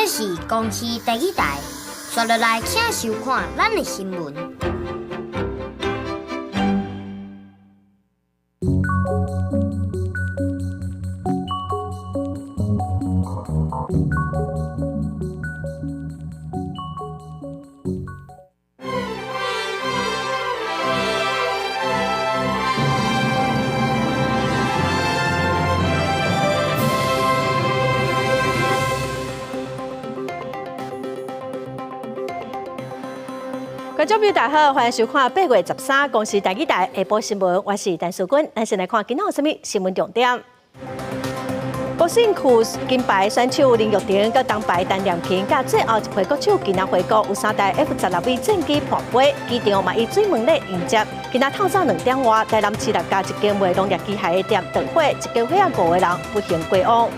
這是公視第一台，刷落來請收看咱的新聞。觀眾朋友大家好，歡迎收看8月13公視台語台下晡新聞，我是陳淑君。咱先來看今仔有啥物新聞重點。無勝區金牌選手林玉婷、佮銅牌陳念琴，佮最後一批國手今仔回國，有三台 F-16V 戰機盤飛，機場嘛以水門禮迎接。今仔透早2點外，台南市六甲一間賣農業機械的店著火，一家伙仔五个人不幸過往。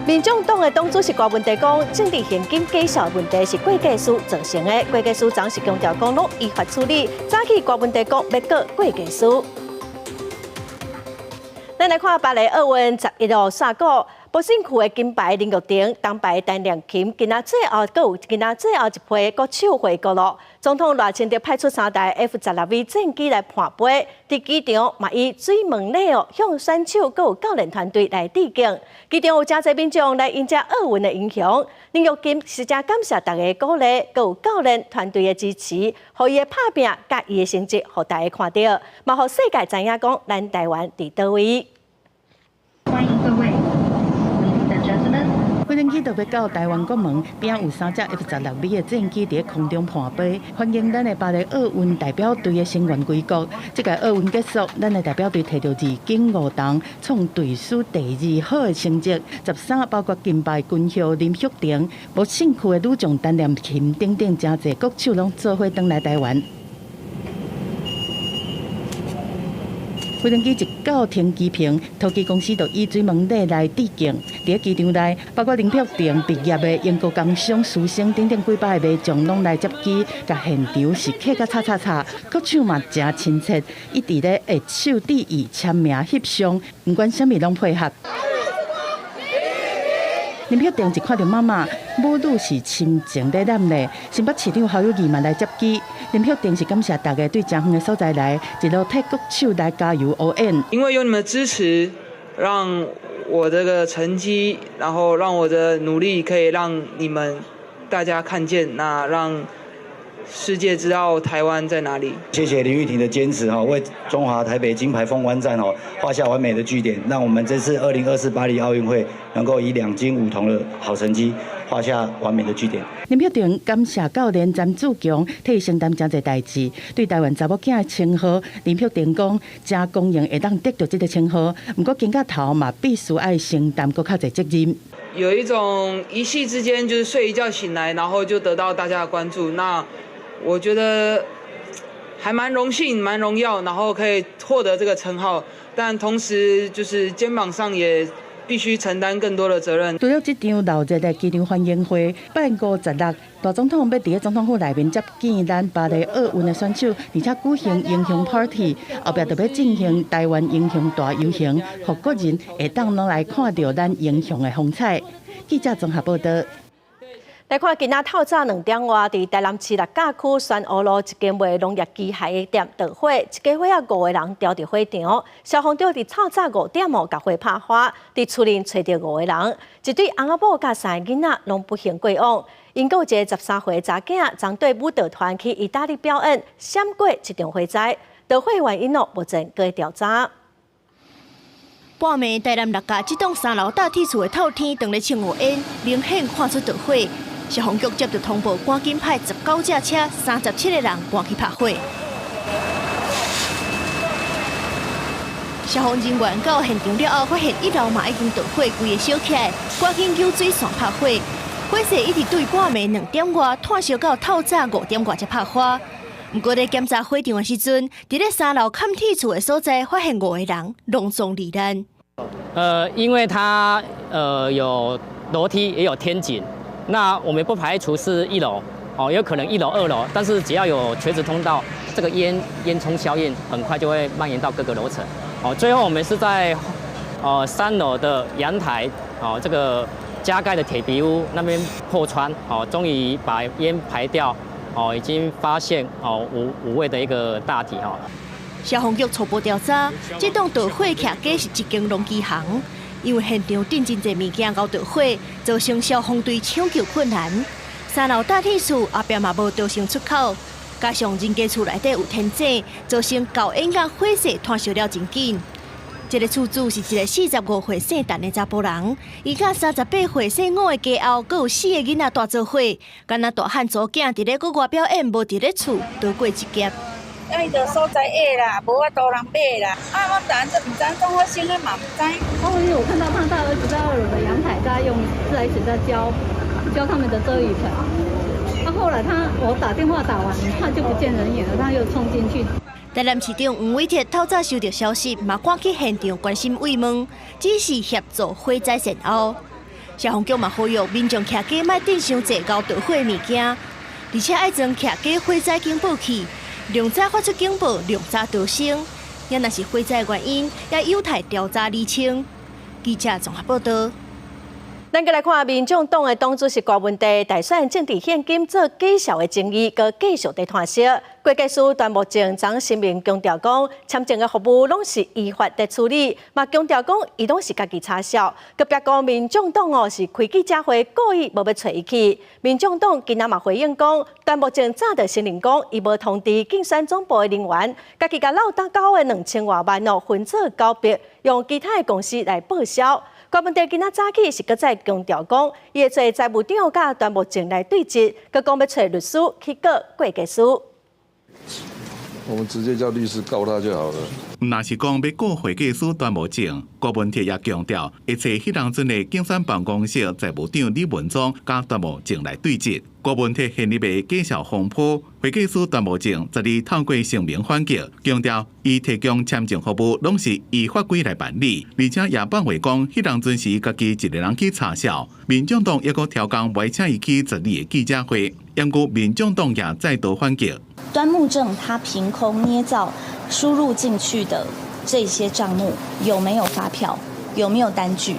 民眾黨的黨主席郭文帝講，政治獻金假數問題是會計師造成的，會計師昨是強調講攏依法處理。早起郭文帝講欲告會計師。咱來看巴黎奧運11號煞鼓，無勝區的金牌林玉婷、銅牌陳念琴，今仔最後閣有今仔最後一批國手回國咯。總統賴清德派出三台 F-16V 戰機來盤飛，佇機場嘛以水門禮哦向選手閣有教練團隊來致敬。機場有誠濟民眾來迎接奧運的英雄。林玉琴是誠感謝大家鼓勵，閣有教練團隊的支持，予伊的拍拚佮伊的成績，予大家看著，嘛予世界知影講咱台灣佇佗位。歡迎各位，Ladies and gentlemen。飛行機就欲到台灣國門，邊有三隻 F-16V 的戰機佇空中盤飛，歡迎咱的巴黎奧運代表隊的成員歸國。這屆奧運結束，咱的代表隊摕著二金五銅，創隊史第二好的成績。13包括金牌軍校林玉婷、無勝區的女將陳念琴等等，誠濟國手攏做伙轉來台灣。飛行機一到停機坪，拖機公司就以水門禮來致敬。佇機場內，包括林玉婷畢業的英國工商師生等等幾百个民眾攏來接機，共現場是客甲吵吵吵，國手嘛誠親切，一直咧握手致意、簽名翕相，毋管啥物攏配合。林玉婷一看著媽媽，母女是深情咧攬咧。新北市長侯友宜嘛來接機。林玉婷是感謝大家對誠遠的所在來，一路替國手來加油応援。因為有你們支持，讓我這個成績，然後讓我的努力可以讓你們大家看見，那讓世界知道台灣在哪裡。謝謝林玉婷的堅持哈，為中華台北金牌封關戰哦畫下完美的句點，讓我們這次2024巴黎奧運會能夠以2金5銅的好成績畫下完美的句點。林玉婷感謝教練詹志強替伊承擔誠濟代誌，對台灣查某囝的稱號，林玉婷講誠光榮會當得著這个稱號，毋過肩胛頭嘛必須愛承擔閣較濟責任。有一種一夕之間就是睡一覺醒來，然後就得到大家的關注，那我覺得還蠻榮幸、蠻榮耀，然後可以獲得這個稱號，但同時就是肩膀上也必須承擔更多的責任。除了這場鬧熱的機場歡迎會，拜五16，大總統欲佇咧總統府內面接見咱巴黎奧運的選手，而且舉行英雄 party，後壁就欲進行台灣英雄大遊行，予國人會當攏來看著咱英雄的風采。記者綜合報導。來看今仔透早2點外，佇台南市六甲區宣湖路一間賣農業機械的店著火，一家伙仔5个人牢佇火場。消防隊佇透早5點哦，共火拍花，佇厝裡揣著5个人，一對翁仔某佮三个囡仔攏不幸過往。𪜶閣有一个13歲查囝，昨綴舞蹈團去意大利表演，閃過這場火災。著火原因哦，目前閣咧調查。半暝，台南六甲這棟3樓搭鐵厝的透天，當咧衝烏煙，明顯看出著火。消防局接著通報，趕緊派19架車、37個人趕去拍火。消防人員到現場了後，發現1樓嘛已經著火，規个燒起來，趕緊救水線拍火。火勢一直對半暝2點外，湠燒到透早5點外才拍花。毋過咧檢查火場的時陣，佇咧3樓崁鐵厝的所在，發現5個人攏總罹難。因為它有樓梯，也有天井。那我們不排除是1樓，哦，有可能1樓、2樓，但是只要有垂直通道，這個煙囪效應很快就會蔓延到各個樓層。哦，最後我們是在3樓的陽台，哦，這個加蓋的鐵皮屋那邊破窗，哦，終於把煙排掉，哦，已經發現哦五位的一個大體，吼。消防局初步調查，這棟著火徛家是一間農機行，因為現場頂真濟物件𠢕著火，造成消防隊搶救困難。三樓大鐵厝後壁嘛無逃生出口，加上人家厝內底有天井，造成厚煙佮火勢湠燒了真緊。這个厝主是一个45歲姓陳的查埔人，伊佮38歲姓吳的家後，閣有四個囡仔蹛做伙，敢若大漢查某囝佇咧國外表演，無佇咧厝，逃過一劫。啊，伊就所在矮啦，無法度人買啦。啊，我但這毋知怎發生的嘛，毋知。哦，因為我看到他大兒子在二樓的陽台在用自來水在澆澆他們的遮雨棚。啊，後來他我打電話打完，他就不見人影了，他又衝進去。台南市長黃偉哲透早收到消息，嘛趕去現場關心慰問，只是協助火災善後。消防局嘛呼籲民眾徛家莫擲傷濟𠢕著火的物件，而且愛裝徛家火災警報器，量早發出警報，量早逃生。也若是火災原因，也有待調查釐清。記者綜合報道。咱閣來看，民眾黨的黨主席郭文帝大選政治獻金做假數的爭議，閣繼續佇湠燒。會計師端木正張新明強調講，簽證的服務攏是依法佇處理，嘛強調講伊攏是家己查數。閣別講民眾黨哦是開記者會故意無欲揣伊去。民眾黨今仔嘛回應講，端木正早就承認講，伊無通知競選總部的人員，家己共漏交的2000外萬哦分做九筆，用其他的公司來報銷。郭文帝今仔早起是閣再強調講，伊會揣財務長佮端木正來對質，閣講欲揣律師去告會計師。我們直接叫律師告他就好了。若是講欲告會計師端木正，郭文鐵也強調，會揣彼當陣的競選辦公室財務長李文忠佮端木正來對質。郭文鐵陷入的假數風波，會計師端木正昨日透過聲明反擊，強調伊提供簽證服務攏是依法規來辦理，而且也放話講，彼當陣是家己一个人去查數。民眾黨抑閣調工袂請伊去昨日的記者會，毋過民眾黨也再度反擊。端木正他憑空捏造輸入進去的這些賬目，有沒有發票？有沒有單據？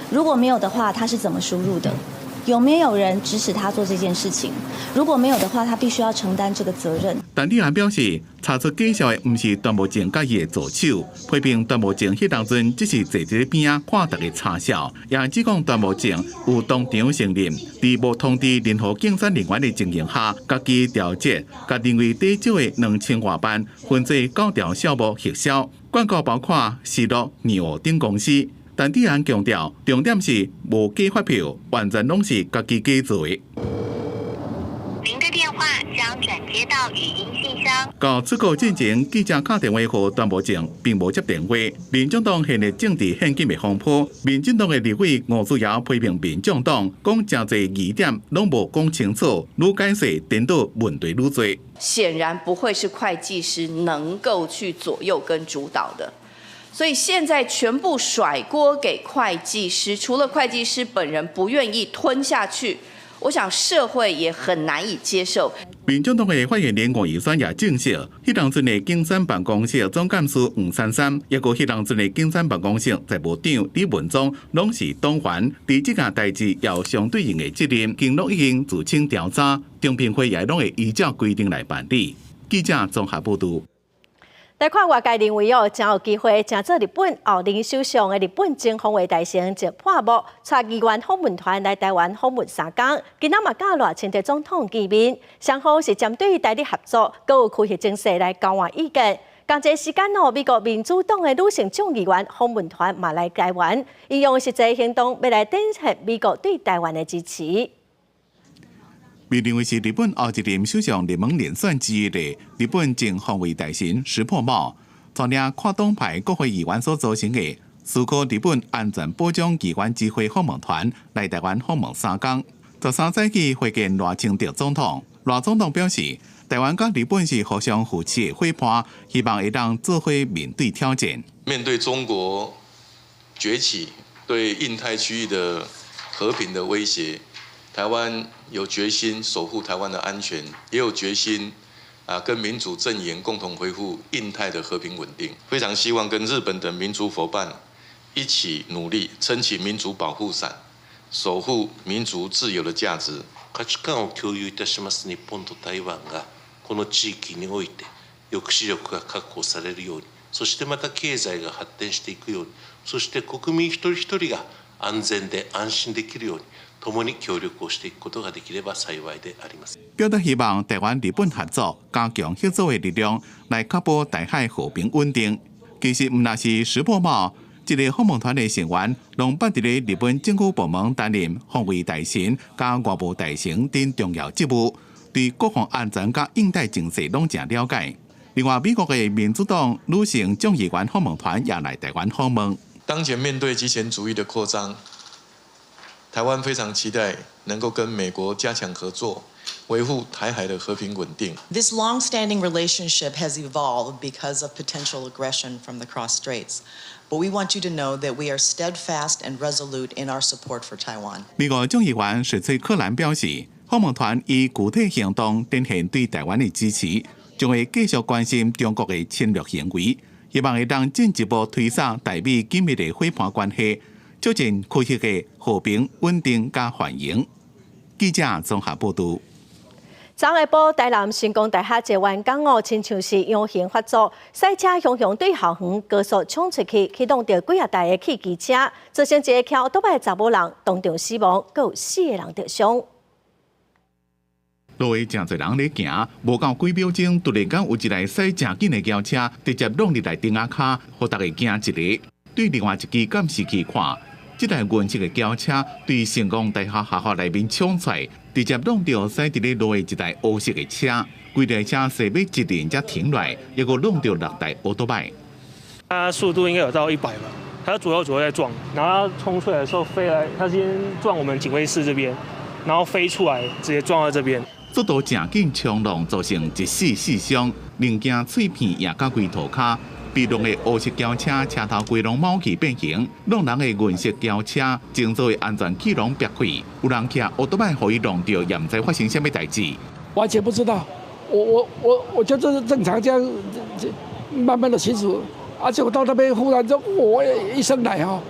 如果沒有的話，他是怎麼輸入的？有沒有人指使他做這件事情？如果沒有的話，他必須要承擔這個責任。陳智菡表示，查出假數的毋是端木正佮伊的助手，批評端木正彼當陣只是坐佇邊仔看大家查數，也指控端木正有當場承認，佇無通知任何競選人員的情形下，家己調節，共認為抵少的2000外萬分做九條數目核銷，廣告包括時樂、年和等公司。陳智菡強調，重點是無假發票，完全攏是家己假做的。您的電話將轉接到語音信箱。到出稿進前，記者敲電話予端木正，並無接電話。民眾黨陷入政治獻金的風波，民進黨的立委吳思瑤批評民眾黨，講誠濟疑點攏無講清楚，愈解釋顛倒問題愈濟。顯然不會是會計師能夠去左右跟主導的。所以現在全部甩鍋給會計師，除了會計師本人不願意吞下去，我想社會也很難以接受。民眾黨的發言人吳怡萱也證實，彼當陣的競選辦公室總幹事黃珊珊，抑閣彼當陣的競選辦公室財務長李文忠，攏是黨員，佇這件代誌有相對應的責任，經攏已經自請調查，中評會也攏會依照規定來辦理。記者綜合報導。來看外界認為哦，誠有機會成做日本後任首相的日本前防衛大臣石破茂，帶議員訪問團來台灣訪問3工，今仔嘛佮賴清德總統見面，雙方是針對台日合作，閣有區域情勢來交換意見。仝一个時間哦，美國民主黨的女性眾議員訪問團嘛來台灣，𪜶用實際行動欲來展現美國對台灣的支持。被認為是日本後一任首相熱門人選之一的日本前防衛大臣石破茂，帶領跨黨派國會議員所組成的思考日本安全保障議員之會訪問團來台灣訪問3工。13早起會見賴清德總統，賴總統表示，台灣佮日本是互相扶持的伙伴，希望會當做伙面對挑戰。面對中國崛起對印太區域的和平的威脅，台灣有決心守護台灣的安全，也有決心啊跟民主陣營共同維護印太的和平穩定。非常希望跟日本的民主夥伴一起努力，撐起民主保護傘，守護民主自由的價值。価値觀を共有いたします日本と台灣がこの地域において抑止力が確保されるように、そしてまた経済が発展していくように、そして國民一人一人が安全で安心できるように、共に協力をしていくことができれば幸いであります。表達希望台灣日本合作，加強合作的力量，來確保台海和平穩定。其實毋但是石破茂，這个訪問團的成員，攏捌佇咧日本政府部門擔任防衛大臣佮外務大臣等重要職務，對國防安全佮印太情勢攏誠了解。另外，美國的民主黨女性眾議員訪問團也來台灣訪問。當前面對極權主義的擴張，台灣非常期待能夠跟美國加強合作，維護台海的和平穩定。 This long-standing relationship has evolved because of potential aggression from the Cross Straits. But we want you to know that we are steadfast and resolute in our support for Taiwan. 美國眾議員史翠克蘭表示，訪問團以具體行動展現對台灣的支持，將會繼續關心中國的侵略行為，希望會當進一步推動台美緊密的夥伴關係，促進區域的和平、穩定佮繁榮。記者綜合報導。昨下晡，台南成功大廈一個員工哦，親像是陽刑發作，賽車雄雄對校園高速衝出去，去挵著幾仔台的汽機車，造成一个騎歐多擺查某人當場死亡，閣有四個人著傷。路下誠濟人咧行，無夠幾秒鐘，突然間有一台駛誠緊的轎車，直接挵入來燈仔跤，予大家驚一下。對另外一支監視器看，這台銀色的轎車對成功大廈學校內面衝出來，直接挵著駛佇咧路的一台烏色的車，規台車駛欲一輪才停落來，抑閣挵著六台歐多擺。它速度應該有到100吧，它左右左右在撞，然後它衝出來的時候飛來，它先撞我們警衛室這邊，然後飛出來直接撞到這邊。速度誠緊衝浪，造成一死四傷，零件碎片也甲規塗跤。被挵的烏色轎車車頭規攏毛去變形，挵人的銀色轎車前座的安全氣囊煏開，有人騎歐多擺予伊挵著，也毋知發生啥物代誌。完全不知道，我就是正常這樣慢慢的行駛，而且我到那邊忽然就我一聲來吼，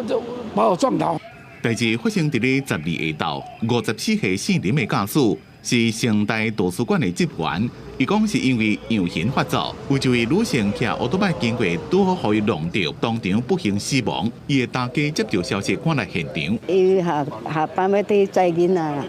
就把我撞倒。代誌發生佇咧12下晝，54歲姓林的駕駛是成大圖書館的職員，伊講是因為陽刑發作，有一位女性騎歐多擺經過，拄好予伊挵著，當場不幸死亡。伊的大家接到消息趕來現場。伊下下班欲去載囡仔啦，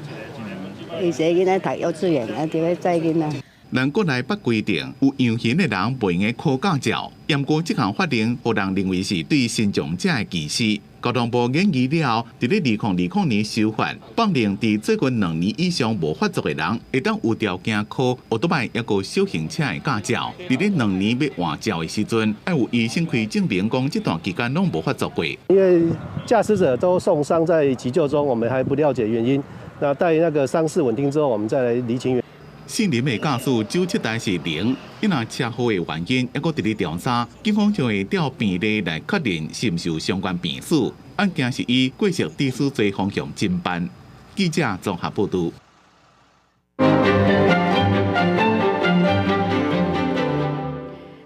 伊一个囡仔讀幼稚園，啊，佇咧載囡仔。咱國內捌規定，有陽刑的人袂用考駕照。毋過這項法令，予人認為是對身障者的歧視。交通部研議了後，佇咧2020年修法，放令佇最近2年以上無發作的人，會當有條件考歐多擺抑閣小型車的駕照。佇咧兩年欲換照的時陣，愛有醫生開證明，講這段期間攏無發作過。因為駕駛者都送傷在急救中，我們還不了解原因。那待那個傷勢穩定之後，我們再來釐清原因。姓林的駕駛酒測值是零，伊若車禍的原因猶閣佇咧調查，警方將會調病例來確認是毋是有相關病史。案件是以過失致死罪方向偵辦。記者綜合報導。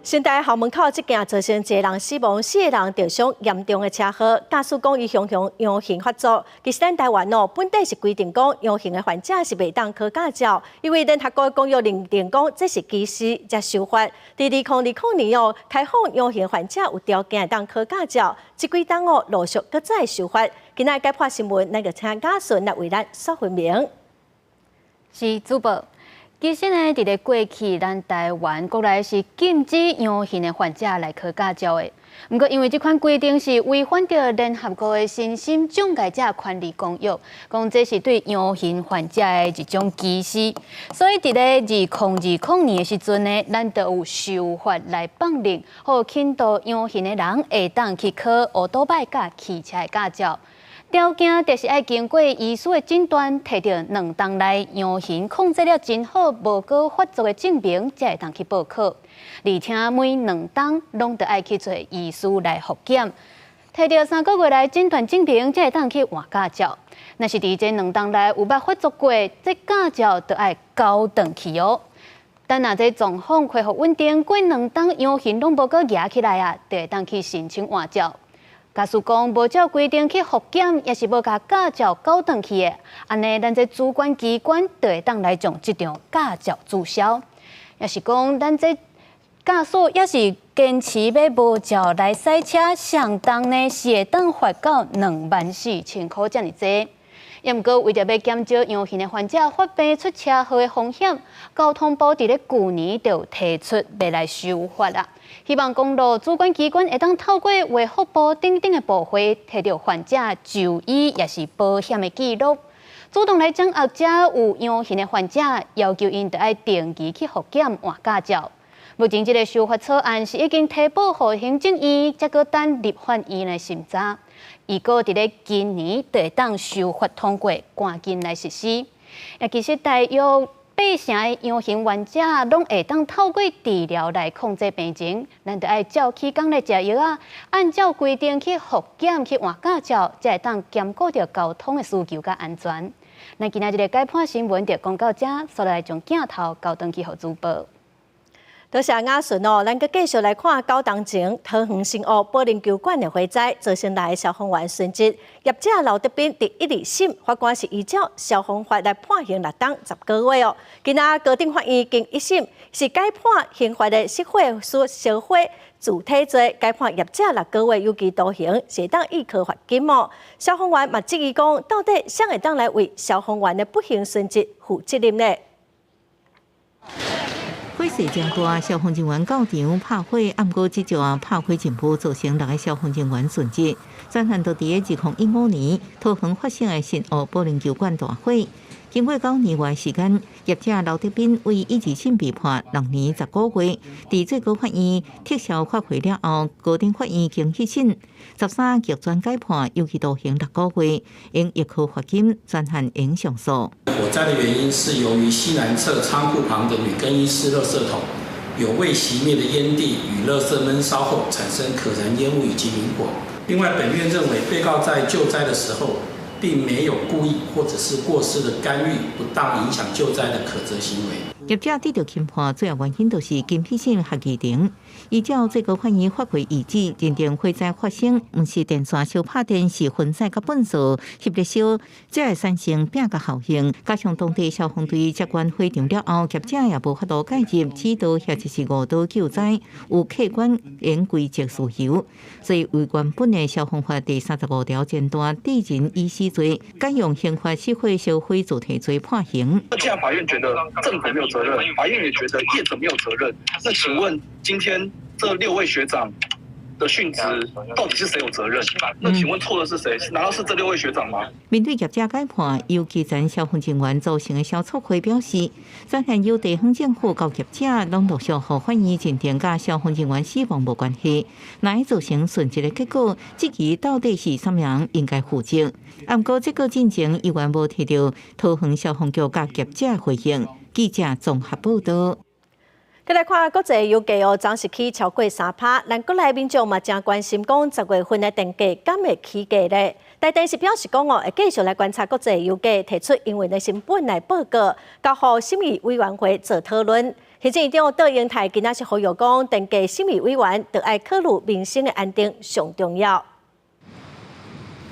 新台校門口這件造成一個人死亡、四個人著傷嚴重的車禍，駕駛講伊雄雄陽刑發作。其實咱台灣哦，本底是規定講陽刑的患者是袂當考駕照，因為聯合國公約認定講這是歧視才修法。佇2020年哦，開放陽刑患者有條件會當考駕照，這幾冬哦陸續閣再修法。今仔解破新聞，咱就請嘉順來為咱說明。是主播。其實呢，佇咧過去，咱台灣國內是禁止陽刑的患者來考駕照的。毋過，因為這款規定是違反著聯合國的身心障礙者權利公約，講這是對陽刑患者的一種歧視，所以佇咧2020年的時陣呢，咱就有修法來放任，予輕度陽刑的人會當去考歐多擺佮汽車的駕照。條件就是愛經過醫師的診斷，提著兩冬內陽刑控制了真好，無閣發作的證明，才會當去報考。而且每兩冬攏著愛去揣醫師來複檢，提著3個月內診斷證明，才會當去換駕照。若是佇這兩冬內有捌發作過，這駕照就愛交轉去哦。等若這狀況恢復穩定，過兩冬陽刑攏無閣夯起來啊，就會當去申請換照。假使講無照規定去複檢，抑是無共駕照繳轉去的，按呢，咱這主管機關就會當來將這張駕照註銷。抑是講咱這駕駛抑是堅持欲無照來駛車，相當呢是會當罰到24,000箍遮爾濟。也毋過為著欲減少陽性的患者發病出車禍的風險，交通部佇咧舊年就提出欲來修法啦。希望公路主管機關會當透過衛福部等等的部會，提著患者就醫抑是保險的記錄，主動來掌握遮有陽性的患者，要求𪜶著愛定期去複檢換駕照。目前這个修法草案是已經提報予行政院，才閣等立法院來審查。預估佇咧今年就會當修法通過，趕緊來實施。也其實大約八成的陽性患者攏會當透過治療來控制病情，咱著愛照起工來食藥仔，按照規定去複檢去換駕照，才會當兼顧著交通的需求佮安全。咱今仔日的解判新聞就講到這，煞來將鏡頭交轉去予主播。多謝雅順哦，咱閣繼續來看九冬前桃園新屋保齡球館的火災，造成六个消防員殉職。業者劉德彬佇一、二審，法官是依照消防法來判刑六冬十個月哦。今仔高等法院經一審是改判刑法的失火燒毀自體罪，改判業者六個月有期徒刑，會當易科罰金哦。消防員嘛質疑講，到底誰會當來為消防員的不幸殉職負責任呢？火勢誠大，消防人員到場拍火，毋過這場拍火任務造成六个消防人員殉職。專案就佇2015年桃園發生的新屋保齡球館大火，經過9年外時間，業者劉德彬為一二審被判6年10個月，佇最高法院撤銷發回了後，高等法院經一審，13逆轉改判有期徒刑六個月，應易科罰金，專案應上訴。火災的原因是由於西南側倉庫旁的女更衣室垃圾桶有未熄滅的煙蒂與垃圾悶燒後產生可燃煙霧以及明火。另外，本院認為被告在救災的時候並沒有故意或者是過失的干預、不當影響救災的可責行為。業者得到輕判，主要原因就是金彼性合議庭依照最高法院法規意旨，認定火災發生毋是電線燒拍電，是分散佮糞掃吸力燒，才會產生拚佮效應。加上當地消防隊接管火場了後，業者也無法度介入指導或者是誤導救災，有客觀應歸責事由，所以依原本的消防法第35條前段致人於死罪，改用刑法失火燒毀自體罪判刑。那既然法院覺得政府沒有責任，法院也覺得業者沒有責任，那請問今天這六位學長的殉職到底是誰有責任？那請問錯的是誰？難道是這六位學長嗎？面對業者改判，由基層消防人員組成的消促會表示，專案由地方政府佮業者攏陸續予法院認定，佮消防人員死亡無關係，來造成殉職的結果，質疑到底是啥物人應該負責。毋過這個進程依然無提著桃園消防局佮業者回應。記者綜合報道。閣來看國際油價哦，昨是起超過3%。咱國內民眾嘛誠關心，講10月份的電價敢會起價咧？台電是表示講哦，會繼續來觀察國際油價，提出營運的成本來報告，交予審議委員會做討論。行政院長卓榮泰今仔是呼籲講，電價審議委員著愛考慮民生的安定上重要。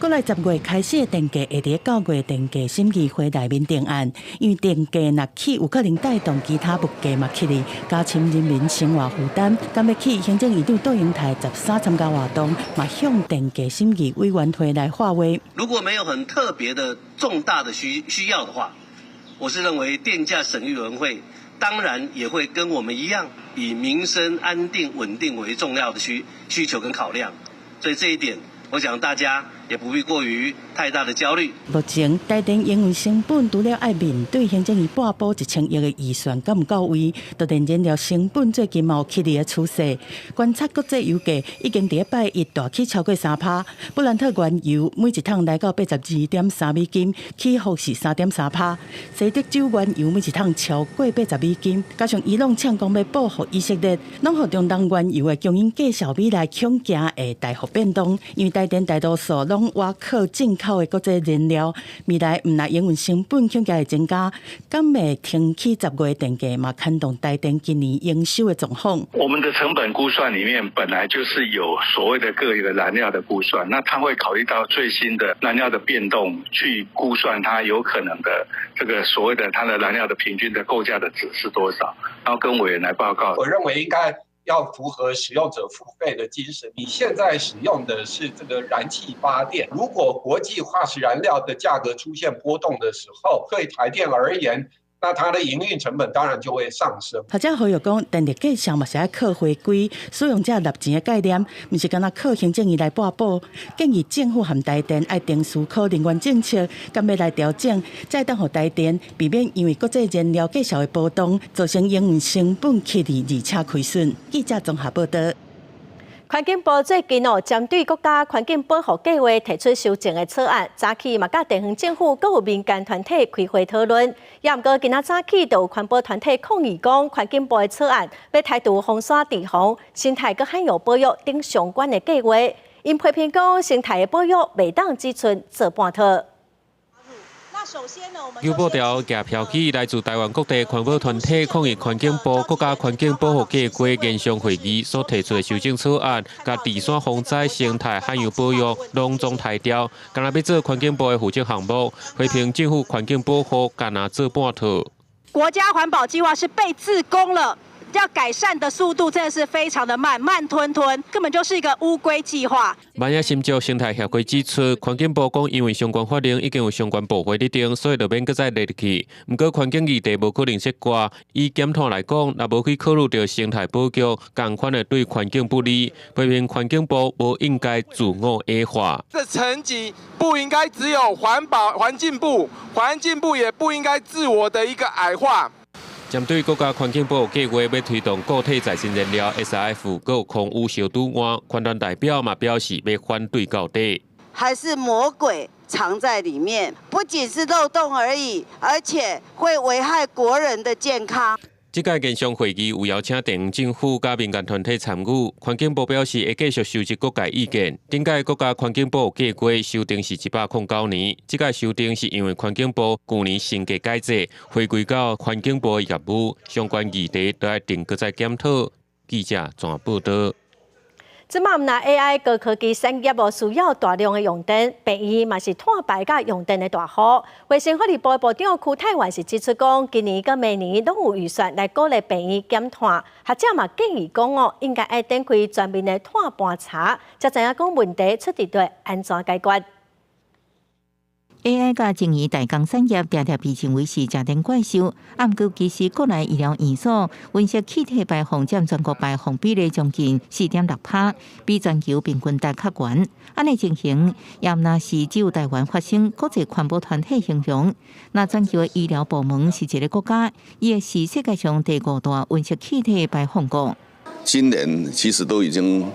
國內10月開始的電價會佇9月電價審議會內面定案，因為電價若起，有可能帶動其他物價嘛起哩，加深人民生活負擔。敢欲起，行政院長卓榮泰13參加活動，嘛向電價審議委員會來發話。如果沒有很特別的重大的需要的話，我是認為電價審議委員會當然也會跟我們一樣，以民生安定穩定為重要的需求跟考量，所以這一點，我想大家也不必過於太大的焦慮。目前台電營運成本除了愛面對行政院撥補1000億的預算敢毋到位，就連燃料成本最近嘛有起哩的趨勢。觀察國際油價已經佇拜一大起超過3%，布蘭特原油每一桶來到82.3美金，起伏是3.3%。西德州原油每一桶超過80美金，加上伊朗嗆講欲報復以色列，攏予中東原油的供應繼續未來恐驚會大幅變動，因為台電大多數攏攏倚靠進口的國際燃料，未來毋但營運成本恐驚會增加，敢會停起10月電價嘛，牽動台電今年營收的狀況。我們的成本估算裡面本來就是有所謂的各個燃料的估算，那他會考慮到最新的燃料的變動，去估算它有可能的這個所謂的它的燃料的平均的購價的值是多少，然後跟委員來報告。我認為應該要符合使用者付費的精神。你現在使用的是這個燃氣發電，如果國際化石燃料的價格出現波動的時候，對台電而言，那它的營運成本當然就會上升。學者呼籲講，電力價數嘛是愛靠回歸使用者納錢的概念，毋是干焦靠行政院來撥補。建議政府和台電愛定思考能源政策，敢欲來調整，才會當予台電避免因為國際燃料價數的波動，造成營運成本起而且虧損。記者綜合報道。環境部最近哦，針對國家環境保護計畫提出修正的草案，早起嘛佮地方政府閣有民間團體開會討論。也毋過今仔早起就有環保團體抗議講，環境部的草案欲剔除風沙治防、生態佮海洋保育等相關的計劃，𪜶批評講生態的保育袂當只賰做半套。九布條舉飄起來自台灣各地環保團體抗議環境部國家環境保護計劃研商會議所提出的修正草案，共治山防災、生態、海洋保育攏總剔掉，干焦欲做環境部的負責項目，批評政府環境保護干焦做半套。國家環保計劃是被自攻了，要改善的速度真的是非常的慢，慢吞吞，根本就是一個烏龜計劃。萬野新竹生態協會指出，環境部講因為相關法令已經有相關部會佇定，所以就免閣再列入去。毋過環境議題無可能切割，以減碳來講，若無去考慮著生態保育，仝款會對環境不利。批評環境部無應該自我矮化。這層級不應該只有環保環境部，環境部也不應該自我的一個矮化。針對國家環境保護計劃欲推動固體再生燃料 SAF，閣有空污燒拄換，環團代表嘛表示欲反對到底。還是魔鬼藏在裡面，不僅是漏洞而已，而且會危害國人的健康。這屆研商會議有邀請地方政府佮民間團體參與，環境部表示會繼續收集各界意見。頂屆國家環境保護計劃修訂是109年，這屆修訂是因為環境部舊年升格改制，回歸到環境部的業務，相關議題都愛定閣再檢討。記者綜合報道。這馬毋但 AI 高科技產業無需要大量的用電，病院嘛是碳排佮用電的大戶。衛生福利部的部長邱泰源是指出講，今年佮明年攏有預算來鼓勵病院減碳。學者嘛建議講哦，應該愛展開全面的碳盤查，才知影講問題出佇佗按怎解決。 AI 佮精緻代工產業，常常被認為是食電怪獸。啊，毋過其實國內醫療院所溫室氣體排放佔全國排放比例將近4.6%，比全球平均值較懸。按呢情形，也毋若是只有台灣發生，國際環保團體形容，若全球的醫療部門是一個國家，伊會是世界上第五大溫室氣體排放國。今年其實都已經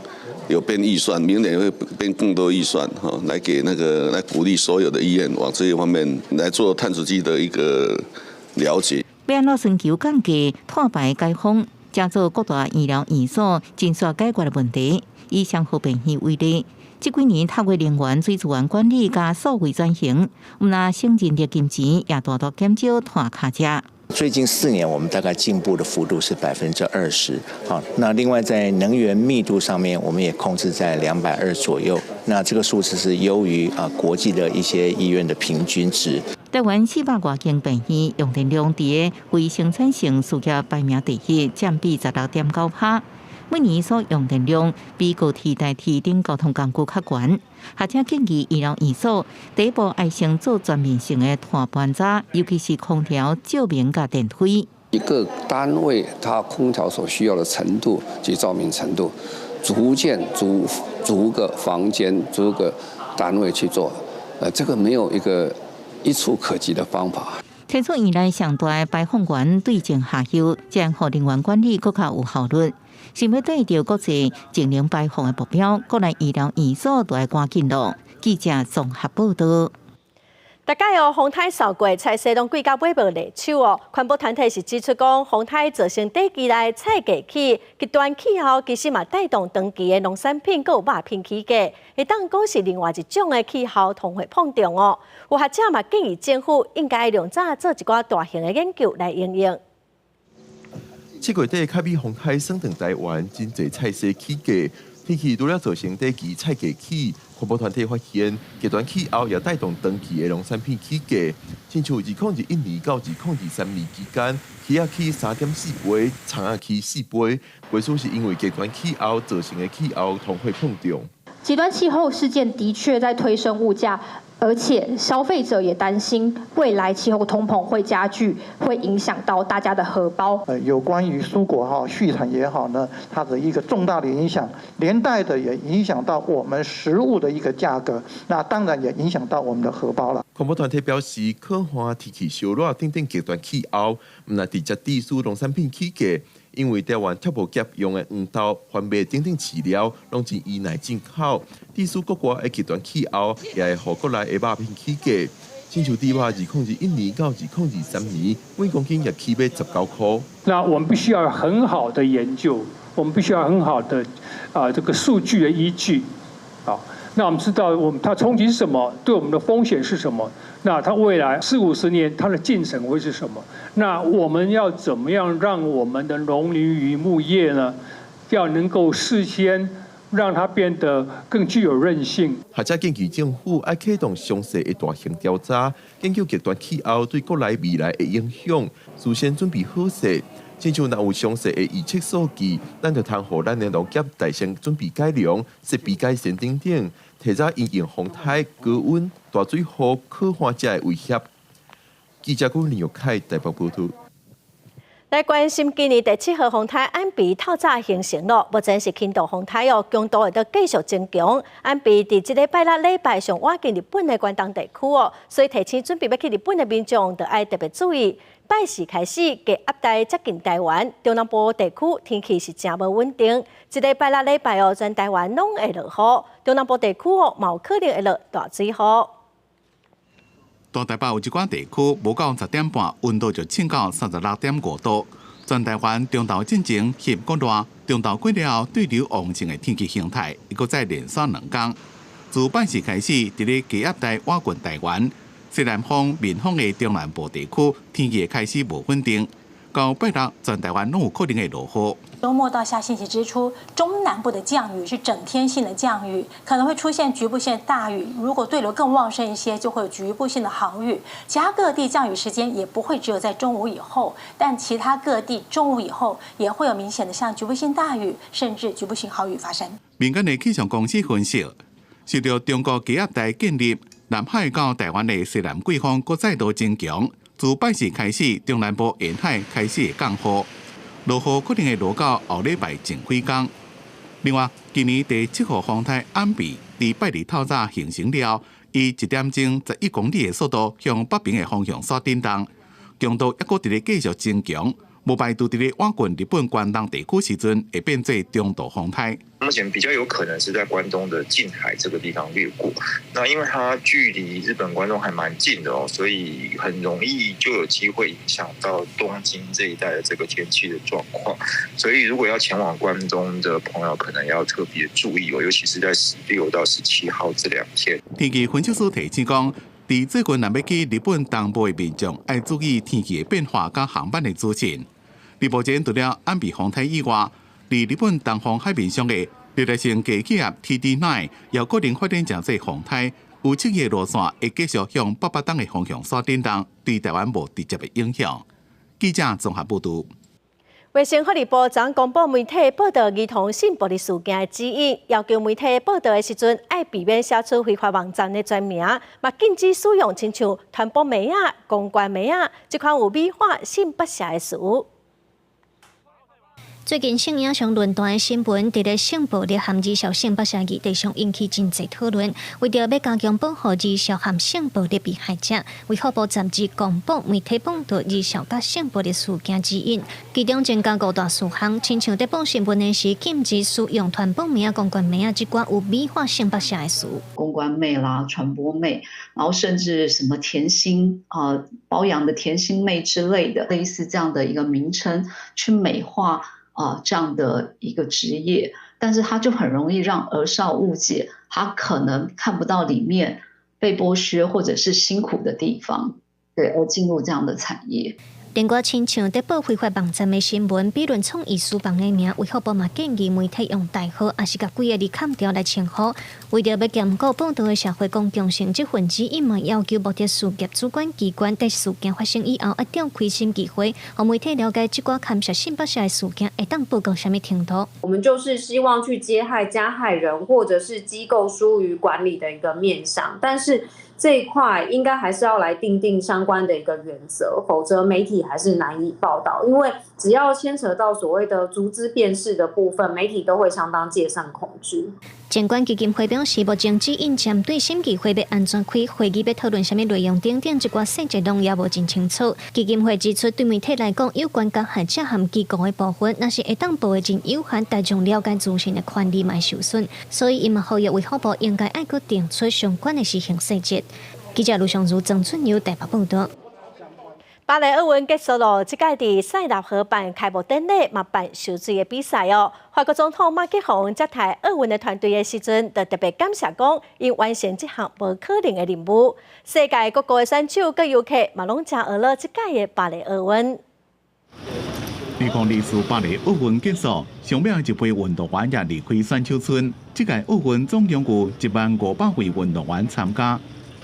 有編預算，明年會編更多預算，哈，來給那個來鼓勵所有的醫院往這一方面來做碳足跡的一個了解。欲按怎尋求降低碳排解放，成做各大醫療院所亟須解決的問題。以雙和病院為例，這幾年透過能源水資源管理佮數位轉型，毋但省人力金錢，也大大減少碳跤跡。最近4年，我們大概進步的幅度是20%。好，那另外在能源密度上面，我們也控制在220左右。那這個數字是優於啊國際的一些醫院的平均值。台灣400外間病院用電量佇個非生產性事業排名第一，佔比16.9%。每年所用電量比高鐵、台鐵等交通工具較懸。學者建議醫療院所第一步愛先做全面性的碳盤查，尤其是空調、照明佮電梯。一個單位，它空調所需要的程度及照明程度，逐漸逐逐個房間、逐個單位去做，這個沒有一個一蹴可幾的方法。提出院內上大的排放源對症下藥，這樣予能源管理閣較有效率。想欲對著國際淨零排放的目標，國內醫療院所都愛趕緊囉。記者綜合報道。逐擺哦，風颱掃過，菜市攏貴甲買無落手哦。環保團體是指出講，風颱造成短期內菜價起，極端氣候其實嘛帶動長期的農產品閣有肉品起價，會當講是另外一種的氣候通貨膨脹哦。有學者嘛建議政府應該量早做一寡大型的研究來應用。 7月底卡比風颱掃轉台灣，真濟菜市起價，天氣除了造成短期菜價起，環保團體發現極端氣候也帶動長期的農產品起價。親像2021年到2023年期間，魚仔起3.4倍，蔥仔起4倍，歸屬是因為極端氣候造成的氣候通貨膨脹。極端氣候事件的確在推升物價，而且消費者也擔心未來氣候通膨會加劇，會影響到大家的荷包。有關於蔬果哈、畜產也好呢，它的一個重大的影響，連帶的也影響到我們食物的一個價格，那當然也影響到我們的荷包了。環保團體表示，可旱天氣燒熱等等極端氣候，毋但直接致使農產品起價，因為台灣畜牧業用的黃豆、番麥等等飼料，攏真依賴進口，致使國外的極端氣候也會予國內的肉品起價。親像豬肉2021年到2023年，每公斤也起碼19塊。那我們必須要很好的研究，我們必須要很好的啊這個數據的依據。啊，那我們知道我們它衝擊是什麼，對我們的風險是什麼？那它未來四五十年它的進程會是什麼？那我們要怎麼樣讓我們的農林漁牧業呢？要能夠事先讓它變得更具有韌性。學者建議政府愛啟動詳細的大型調查，研究極端氣候對國內未來的影響，事先準備好勢。親像若有詳細的預測數據，咱就通予咱的農業大先準備改良、設備改善等等，提早因應風颱、高溫、大水雨、洘旱這的威脅。記者郭林玉凱台北報導。來關心今年第七號風颱安比透早形成咯，目前是輕度風颱哦，強度會閣繼續增強。安比佇這禮拜六禮拜上倚近日本的關東地區哦，所以提醒準備欲去日本的民眾，著愛特別注意。拜四開始，低壓帶接近台灣，中南部地區天氣是誠無穩定。這禮拜六禮拜哦，全台灣攏會落雨，中南部地區哦，嘛有可能會落大水雨。大台北有一寡地區無到10點半，溫度就衝到36.5度。全台灣中晝進前翕閣熱，中晝過了後對流旺盛的天氣形態，會閣再連續兩工。自拜四開始，佇咧低壓帶倚近台灣，西南風、面風的中南部地區天氣會開始無穩定。到拜六，全台灣攏有可能會落雨。週末到下星期之初，中南部的降雨是整天性的降雨，可能會出現局部性大雨。如果對流更旺盛一些，就會有局部性的豪雨。其他各地降雨時間也不會只有在中午以後，但其他各地中午以後也會有明顯的像局部性大雨，甚至局部性豪雨發生。民間的氣象公司分析，受著中國低壓帶建立，南海到台灣的西南季風閣再度增強。自拜四開始，中南部沿海開始會降雨，落雨可能會落到後禮拜前幾工。另外，今年第七號風颱安比佇拜二透早形成了，以1點鐘11公里的速度向北邊的方向煞振動，強度猶閣佇咧繼續增強，無排除佇咧倚近日本關東地區時陣會變做中度風颱。目前比較有可能是在關東的近海這個地方掠過，那因為它距離日本關東還蠻近的哦，所以很容易就有機會影響到東京這一帶的這個天氣的狀況。所以如果要前往關東的朋友，可能要特別注意哦，尤其是在16到17號這兩天。天氣分析師提醒講，佇最近若欲去日本東部的民眾，愛注意天氣的變化佮航班的資訊。目前除了安比風颱以外，佇日本東方海面上的熱帶性低氣壓 TD9 也可能發展成做風颱，預測伊的路線會繼續向北北東的方向煞振動，對台灣無直接的影響。記者綜合報導。衛生福利部昨公布媒體報導兒童性暴力事件的指引，要求媒體報導的時陣，愛避免寫出非法網站的全名，嘛禁止使用親像傳播名仔、公關名仔這款有美化性剝削的詞。最近性影像論壇的新聞，佇咧性暴力和兒少性剝削議題上引起真濟討論。為著欲加強保護兒少和性暴力被害者，衛福部12公布媒體報導兒少佮性暴力事件指引，其中增加五大事項，親像佇報新聞的時，禁止使用傳播妹仔、公關妹仔這寡有美化性剝削的詞。公關妹啦、傳播妹，然後甚至什麼甜心啊、包養的甜心妹之類的，類似這樣的一個名稱去美化。啊，這樣的一個職業，但是他就很容易讓兒少誤解，他可能看不到裡面被剝削或者是辛苦的地方，對，而進入這樣的產業。另外，親像佇報非法網站的新聞，比論創意書房的名，衛福部嘛建議媒體用代號，抑是共幾个字砍掉來稱呼。為著欲兼顧報導的社會公共性，這份指引嘛要求目的事業主管機關佇事件發生以後，愛召開審議會，予媒體了解這寡牽涉性剝削的事件會當報告啥物程度。我們就是希望去揭害加害人，或者是機構疏於管理的一個面向，但是這一塊應該還是要來訂定相關的一個原則，否則媒體還是難以報道。因為只要牽扯到所謂的逐字辨識的部分，媒體都會相當戒慎恐懼。監管基金會表示，目前指引針對審議會欲按怎開會議，欲討論啥物內容等等，這寡細節攏猶無真清楚。基金會指出，對媒體來講，有關加害者和機構的部分，若是會當報的真有限，大眾了解資訊的權利嘛會受損，所以伊嘛呼籲衛福部應該愛閣定出相關的施行細節。記者盧尚如、曾春友台北報導。巴黎奧運結束囉，這屆佇塞納河辦開幕典禮嘛辦泅水的比賽哦。法國總統馬克宏接待奧運的團隊的時陣，就特別感謝講，𪜶完成這項無可能的任務。世界各國的選手佮遊客嘛攏誠呵咾這屆的巴黎奧運。2024巴黎奧運結束，上尾一批運動員也離開選手村。這屆奧運總共有1萬500位運動員參加。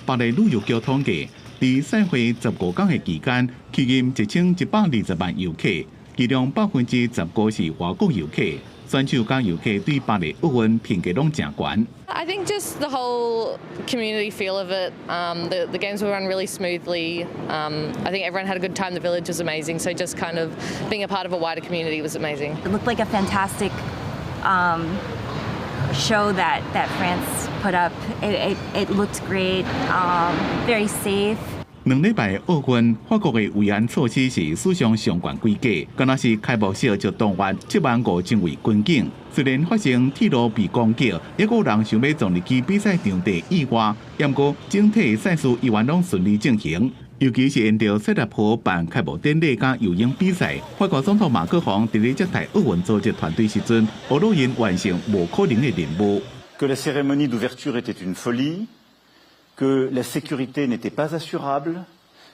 巴黎旅遊局統計，佇賽會15天的期間，吸引1120萬遊客，其中15%是外國遊客。選手佮遊客對巴黎奧運評價攏誠懸。 I think just the whole community feel of it. The games were run really smoothly. I think everyone had a good time. The village was amazing. So just kind of being a part of a wider community was amazing. It looked like a fantastic show that France put up. It looked great, very safe. 2禮拜奧運，法國的維安措施是史上上懸規格，敢若是開幕式就動員7萬5千位軍警。雖然發生鐵路被攻擊，猶閣有人想欲撞入去比賽場地意外，毋過整體賽事依然攏順利進行。尤其是沿著塞納河辦開幕典禮佮游泳比賽，法國總統馬克宏佇咧接待奧運組織團隊時陣，呵咾𪜶完成無可能的任務。 Que la cérémonie d'ouverture était une folie, que la sécurité n'était pas assurable,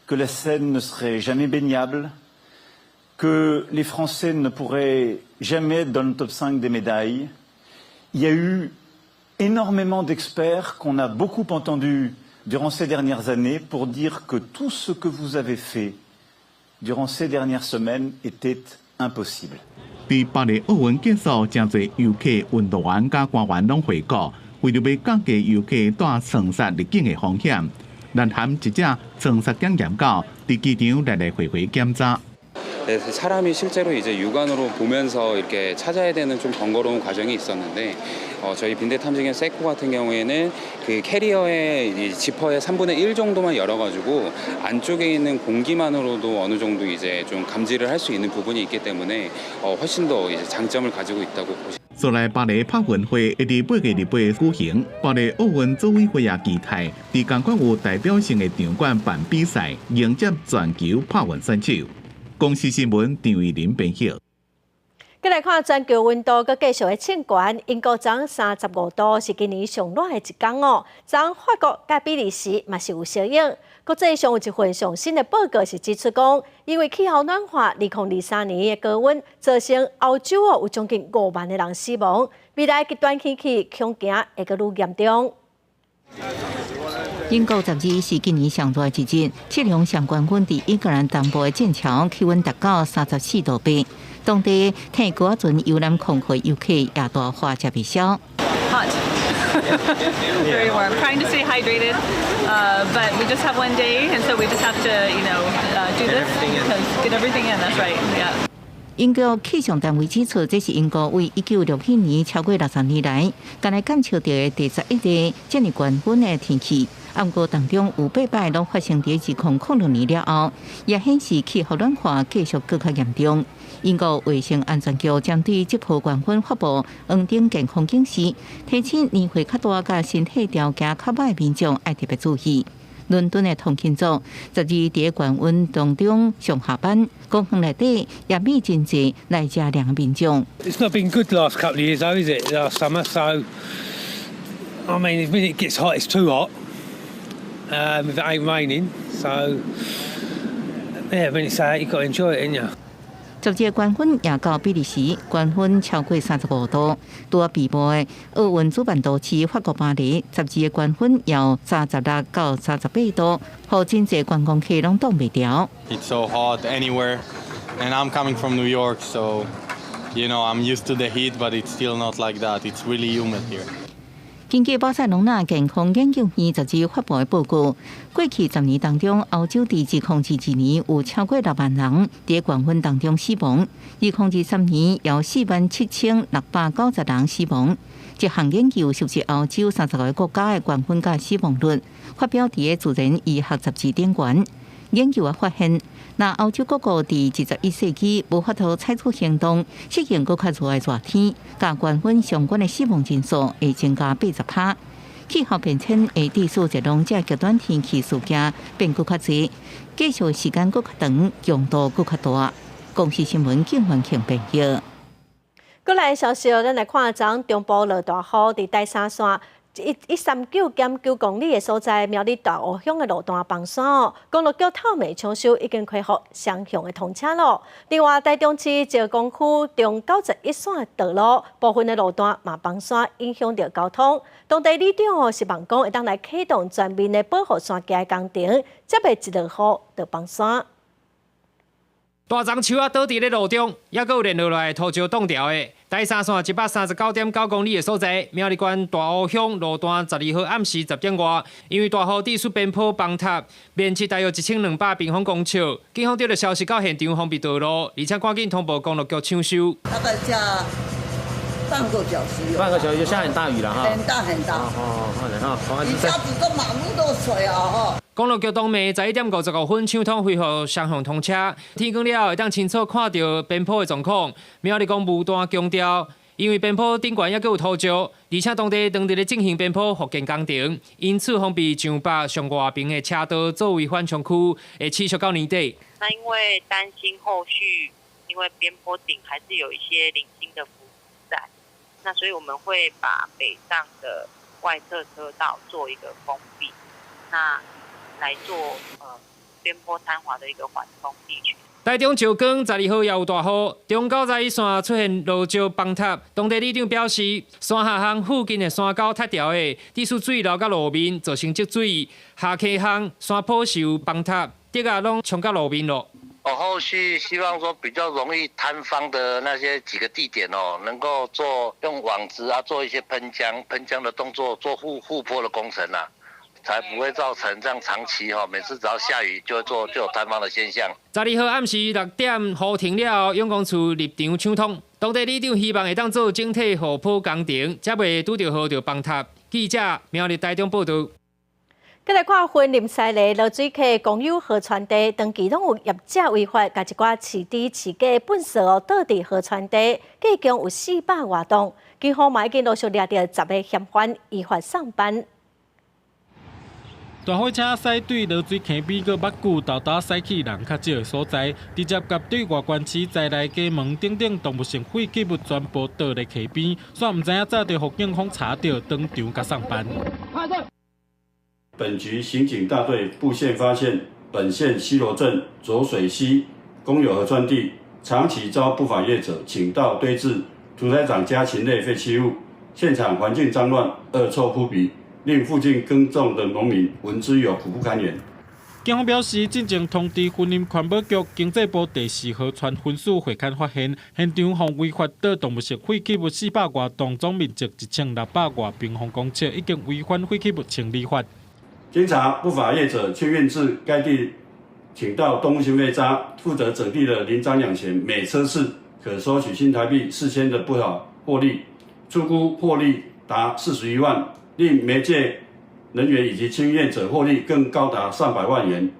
que la Seine ne serait jamais baignable, que les Français ne pourraient jamais être dans le top 5 des médailles. Il y a eu énormément d'experts qu'on a beaucoup entendus durant ces dernières années pour dire que tout ce que vous avez fait durant ces dernières semaines était impossible. 佇巴黎奧運結束，誠濟遊客、運動員佮官員攏回國，為著欲降低遊客帶倉殺入境的風險，南韓一隻倉殺檢驗狗佇機場來來回回檢查。 네, 사람이 실제로 이제 육안으로 보면서 이렇게 찾아야 되는 좀 번거로운 과정이 있었는데 저희 빈대 탐지견 세코 같은 경우에는 그 캐리어의 이 지퍼의 3분의 1 정도만 열어가지고 안쪽에 있는 공기만으로도 어느 정도 이제 좀 감지를 할 수 있는 부분이 있기 때문에 훨씬 더 이제 장점을 가지고 있다고 보시. 煞來巴黎帕運會會佇8月28舉行，巴黎奧運組委會也期待，佇仝款有代表性的場館辦比賽，迎接全球帕運選手。公視新聞張玉林編譯。繼來看全球溫度閣繼續咧衝懸，英國昨昏35度是今年上熱的一工哦。昨昏法國佮比利時嘛是有相應。國際上有一份上新的報告是指出講，因為氣候暖化，2023年的高溫造成歐洲哦有將近5萬的人死亡。未來極端天氣恐驚會閣愈嚴重。英國12是今年上熱的一日，測量相關溫佇英格蘭東部的劍橋氣溫達到34.8度。當地伻龜仔船遊覽空客遊客也大話食袂消。 Hot, very warm. Trying to stay hydrated, but we just have one day, and so we just have to do this because get everything in. That's right. Yeah. 英國氣象單位指出，這是英國為1967年超過60年來，敢來監測著的第11個這爾高溫的天氣。毋過當中有八擺攏發生佇2006年了後，也顯示氣候暖化繼續閣較嚴重。英國衛生安全局針對這波高溫發布黃燈健康警示，提醒年歲較大、佮身體條件較䆀的民眾愛特別注意。倫敦的通勤族十二佇高溫當中上下班，公園內底也密真濟來遮涼民眾。 It's not been good last couple of years, though, is it? Last summer, so I mean, when it gets hot, it's too hot. If it ain't raining, so yeah, when it's out, you got to enjoy it, ain't you? 12日高溫也到比利時，高溫超過35度。拄仔閉幕的奧運主辦都市法國巴黎，十二日高溫由36到38度，予真濟觀光客攏擋袂牢。 It's so hot anywhere, and I'm coming from New York, so I'm used to the heat, but it's still not like that. It's really humid here. 根據巴塞隆納健康研究院十二發布的報告，過去10年當中，歐洲佇2022年有超過6萬人佇高溫當中死亡；2023年有47,690人死亡。這項研究收集歐洲30個國家的高溫佮死亡率，發表佇個自然醫學雜誌頂懸。研究也發現，若歐洲各國佇21世紀無法度採取行動，適應閣較熱的熱天，佮高溫相關的死亡人數會增加80%。氣候變遷會致使熱浪這極端天氣事件變閣較濟，繼續時間閣較長，強度閣較大。公視新聞景元慶編譯。過來消息，咱來看昨中部落大雨，佇台三線139.9公里的所在，苗栗大湖鄉的路段崩山哦，公路局透明搶修已經恢復雙向的通車咯。另外，台中市石岡區中91線道路部分的路段嘛崩山，影響著交通。當地里長哦，希望講會當來啟動全面的保護山腳的工程，才袂一落雨就崩山。大欉樹仔倒佇咧路中，猶閣有連落來土石擋牢的。台三線139.9公里的所在，苗栗縣大湖鄉路段12號暗時10點外，因為大雨致使邊坡崩塌，面積大約1200平方公尺。警方得到消息到現場封閉道路，而且趕緊通報公路局搶修。大概下半個小時，半個小時就下很大雨了哈，很大很大。哦哦，一下子個馬路都水啊！哈。公路局當暝11點55分搶通恢復雙向通車，天光了後會當清楚看著邊坡的狀況。苗栗公務段強調，因為邊坡頂懸猶閣有土石，而且當地當地咧進行邊坡復建工程，因此封閉上北上外邊的車道作為緩衝區，會持續到年底。那因為擔心後續，因為邊坡頂還是有一些零星的浮土在，那所以我們會把北上的外側車道做一個封閉。那來做邊坡坍滑的一個緩衝地區。台中石岡12號也有大雨，中91線出現落石崩塌，當地里長表示，山下鄉附近的山溝塌掉的，致使水流到路面，造成積水。下溪鄉山坡是有崩塌，竹仔攏沖到路面咯。哦，後續希望說比較容易坍方的那些幾個地點哦，能夠做用網子啊，做一些噴漿、噴漿的動作，做護坡的工程啊。才不會造成這樣長期哈，每次只要下雨就會做就有坍方的現象。12號暗時6點雨停了後，永光厝入場搶通，當地里長希望會當做整體護坡工程，才袂拄著雨就崩塌。記者苗栗台中報導。閣來看雲林西螺濁水溪公有河川地，長期攏有業者違法，共一寡飼豬飼雞糞埽哦倒佇河川地，計共有400外噸，警方嘛已經陸續掠著10個嫌犯，依法送辦。大貨車駛對濁水溪邊閣捌久，沓沓駛去人較少的所在，直接共對外關市在內街門等等動物性廢棄物全部倒佇溪邊，煞毋知影早就予警方查著，當場共送辦。本局刑警大隊布線發現，本縣西螺鎮濁水溪公有河川地長期遭不法業者傾倒堆置屠宰場家禽類廢棄物，現場環境髒亂，惡臭撲鼻。令附近耕種的農民聞之有苦不堪言。警方表示，進前通知雲林環保局經濟部第四河川分署會勘發現，現場予違法倒動物性廢棄物400外噸，總面積1600外平方公尺，已經違反廢棄物清理法。經查，不法業者清運至該地傾倒動物性廢渣，負責整地的林張養賢，每車次可收取新台幣4000的不法獲利，初估獲利達41萬，令媒介人員以及經驗者獲利更高達上百萬元。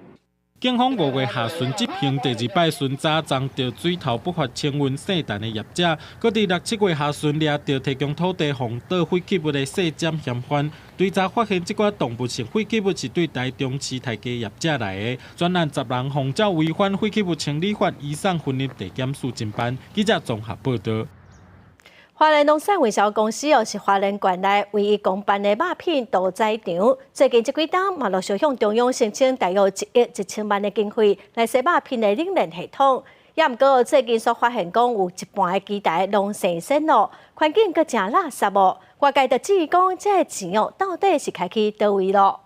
警方5月下旬執行第二擺巡查，偵著水頭不法清運細彈的業者，閣佇六七月下旬掠著提供土地予倒廢棄物的細佔嫌犯，追查發現這寡動物性廢棄物是對台中市刣雞業者來的，全案10人奉照違反廢棄物清理法移送雲林地檢署偵辦。記者綜合報導。花蓮農產運銷公司哦，是花蓮縣內唯一公辦的肉品屠宰場。最近這幾冬嘛，陸續向中央申請大約1億1千萬的經費來洗肉品的冷鏈系統。也毋過最近煞發現講有一半的機台攏生鏽咯，環境閣誠垃圾哦。外界就質疑講，這个錢哦到底是開去佗位咯？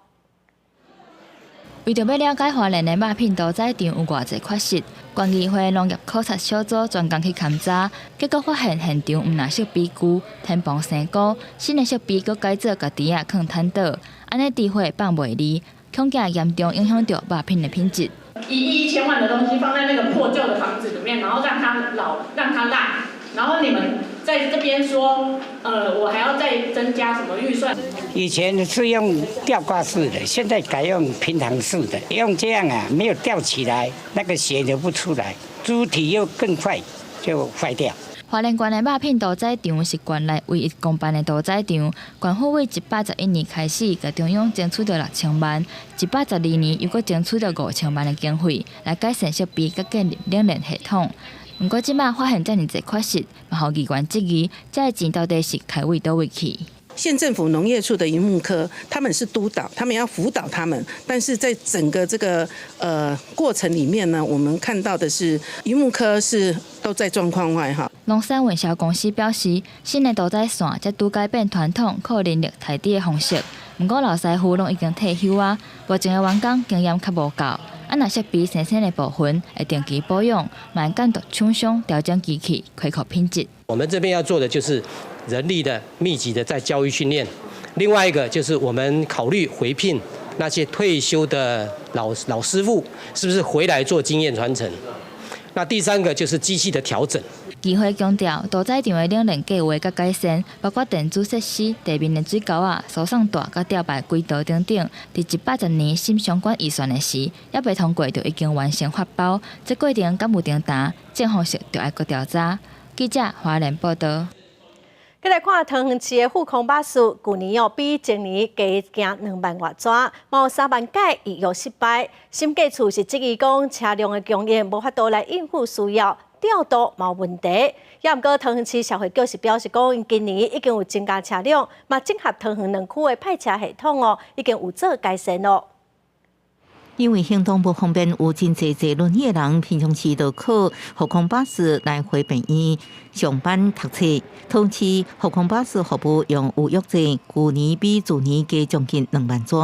為著欲了解花蓮的肉品屠宰場有偌濟缺失，縣議會農業考察小組專工去勘查，結果發現現場毋但設備舊、天棚生菇，新的設備閣改做共池仔囥坦倒，按呢豬血放袂離，恐驚嚴重影響著肉品的品質。 1億1千萬的東西放在那個破舊的房子裡面，然後讓它老，讓它爛，然後你們在這邊說，我還要再增加什麼預算？以前是用吊掛式的，現在改用平躺式的，用這樣啊，沒有吊起來，那個血流不出來，豬體又更快就壞掉。花蓮縣的肉品屠宰場是縣內唯一公辦的屠宰場。縣府為111年開始，共中央爭取著6000萬，112年又閣爭取著5000萬的經費，來改善設備，佮建立冷鏈系統。毋過這馬發現遮爾濟缺失，嘛予議員質疑，這个錢到底是開佗位去？縣政府農業處的漁牧科，他們是督導，他們要輔導他們，但是在整個這個過程裡面呢，我們看到的是漁牧科是都在狀況外哈。農產運銷公司表示，新的屠宰線才拄改變傳統靠人力刣豬的方式，毋過老師傅攏已經退休啊，目前的員工經驗較無夠，啊若設備生鏽的部分會定期保養，嘛會監督廠商調整機器，恢復品質。我們這邊要做的就是人力的密集的在教育訓練，另外一個就是我們考慮回聘那些退休的老師傅，是不是回來做經驗傳承？那第三個就是機器的調整。議會強調，屠宰場的冷鏈計畫佮改善，包括電子設施、地面的水溝仔、輸送帶佮吊擺軌道等等。佇110年審相關預算的時，猶未通過就已經完成發包。這過程敢有停耽？正方式就愛閣調查。記者花蓮報導。閣來看桃園市的富康巴士，舊年哦比前年加行2萬外逝，嘛有3萬改預約失敗。審計處是質疑講車輛的供應無法度來應付需要，調度嘛有問題。也毋過桃園市社會局是表示講，今年已經有增加車輛，嘛整合桃園兩區的派車系統哦，已經有做改善咯。因為行動不方便，有真濟坐輪椅的人，平常時就靠富康巴士來回病院上班讀冊。桃園市富康巴士服務用預約制，舊年比去年加將近2萬逝，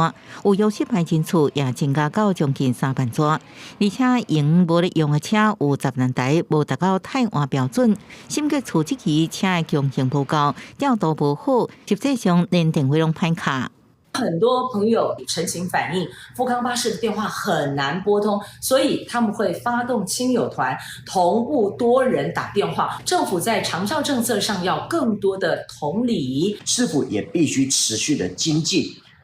預約失敗人次也增加到將近3萬逝，而且用無咧用的車有10萬台，無達到汰換標準。審計處質疑車的供應無夠，調度無好，實際上連電話攏歹敲。很多朋友陳情反映，富康巴士的電話很難撥通，所以他們會發動親友團，同步多人打電話。政府在長照政策上要更多的同理，市府也必須持續的精進